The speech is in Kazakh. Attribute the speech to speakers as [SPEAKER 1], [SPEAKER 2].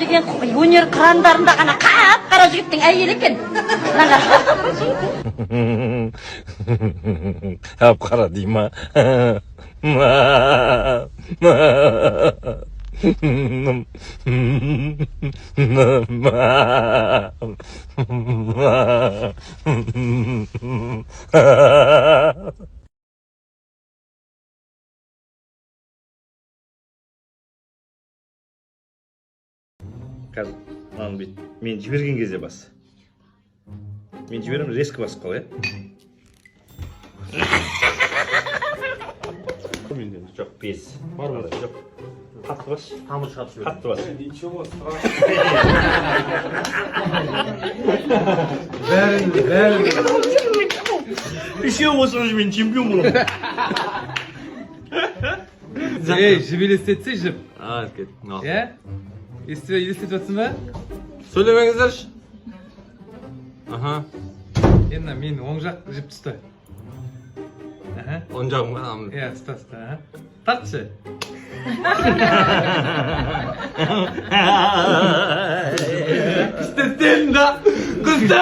[SPEAKER 1] Деген өнер қырандарында ғана қап қара жігіттің әйелі екен. Мына.
[SPEAKER 2] Қап қара дей ма? Қазір мынаны бүйтіп мен жіберген кезде бас. Мен жіберемін, резко басып қал, иә. Менде жоқ, без бар ма? Жоқ, қатты бас,
[SPEAKER 3] Тамыр шығарып жіберді.
[SPEAKER 2] Қатты бас.
[SPEAKER 4] Ничего страшного. Бәрін, бәрін.
[SPEAKER 2] Үшеу болса, уже мен чемпион боламын.
[SPEAKER 4] Ей, жіп елестетсе, жіп.
[SPEAKER 3] А, кет.
[SPEAKER 4] Иә? Елестетіп жатсың ба?
[SPEAKER 3] Сөйлемеңіздерші. Аха.
[SPEAKER 4] Енді мен оң жақ жіп түсті. Аха.
[SPEAKER 3] Оң жағым ба?
[SPEAKER 4] Иә, ұста, ұста. Аха. Тартшы.
[SPEAKER 3] Күстеттен да. Күстім!